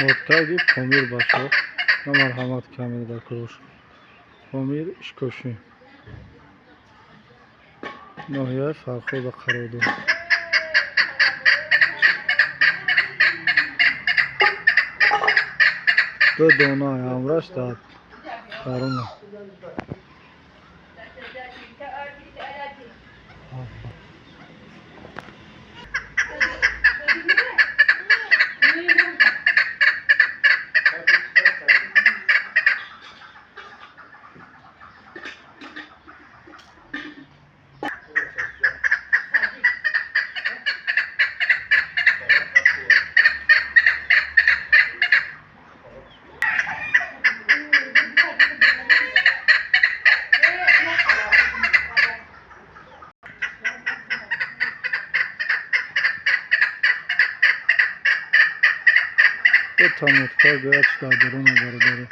Моткаги Помир, бачаҳо, на марҳамат, камера дар куруш. Помир, Ишкошим, ноҳияи Фархода қарор дорад. Ду дона ҳамраш дар даруна. Дута мотка гӯяд дар даруна, бародаро.